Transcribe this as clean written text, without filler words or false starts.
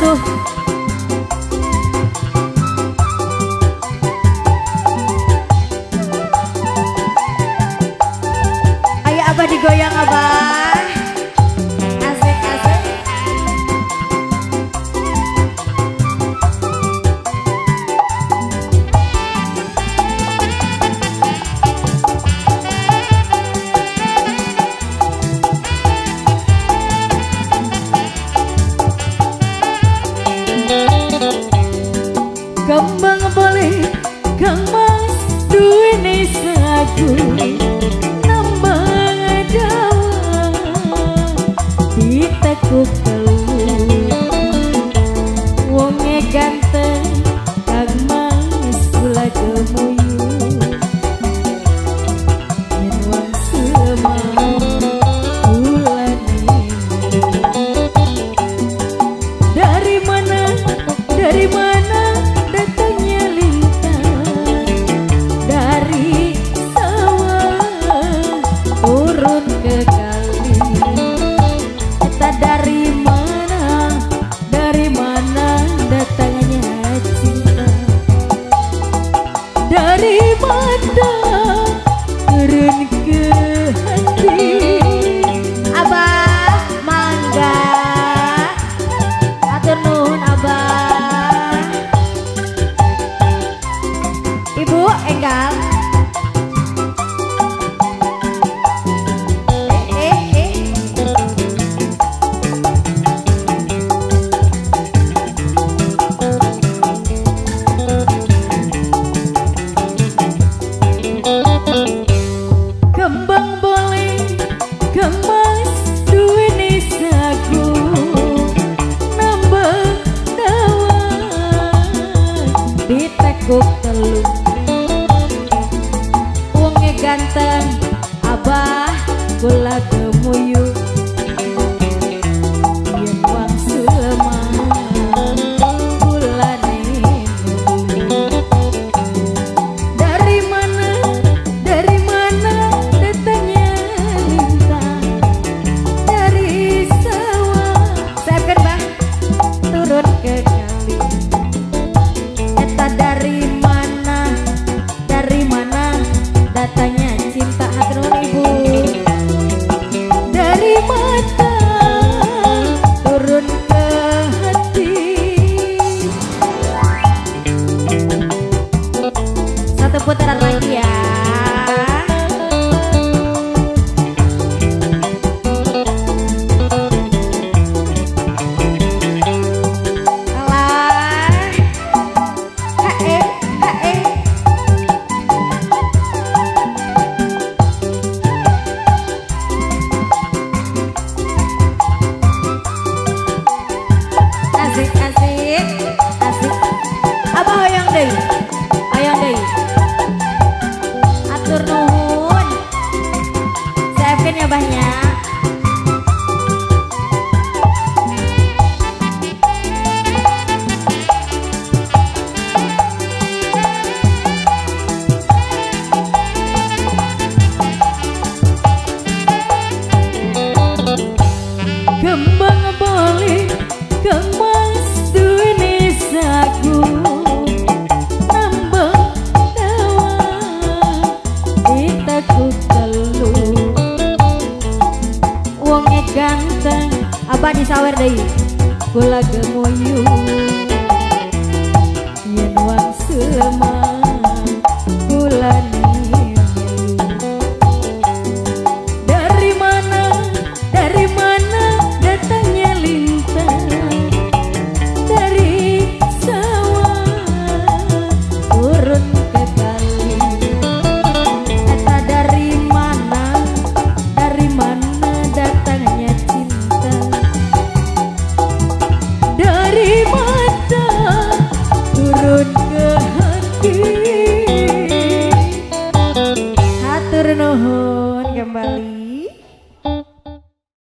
atuh. Ayo Abah digoyang Abah. Asik asik. Kembang boleh Kang Mas duweni sagu nambah dawa ditekuk telu wonge ganteng Kang Mas kula gemuyu yen wong semang kulane. Dari mana datangnya lintang dari sawah turun ke kali. Kita dari mana datangnya cinta, dari mana turun ke hati. Abah mangga atur nuhun Abah. Ibu enggal. Kembang boleh Kang Mas duweni sagu nambah dawa ditekuk telu wonge ganteng Abah kula gemuyu yen wong semang kulane. Dari mana datangnya lintang dari sawah. Siapkan Bang, turun ke kali. Eta dari mana datangnya cinta. Hatur nuhun Ibu. Dari mata turun ke hati. Satu putaran lagi ya. Alah. Hae hae. Asik asik asik. Abah hoyong deui, hoyong deui. Atur nuhun. Siapkeun ya Abahnya. Kembang boleh Kang Mas duweni sagu nambah dawa ditekuk telu wonge ganteng Abah disawer deui kula gemuyu yen wong semang kulane. Dari mana datangnya lintang dari sawah turun ke kali. Eta dari mana datangnya cinta, dari mata turun ke hati. Hatur nuhun kembali.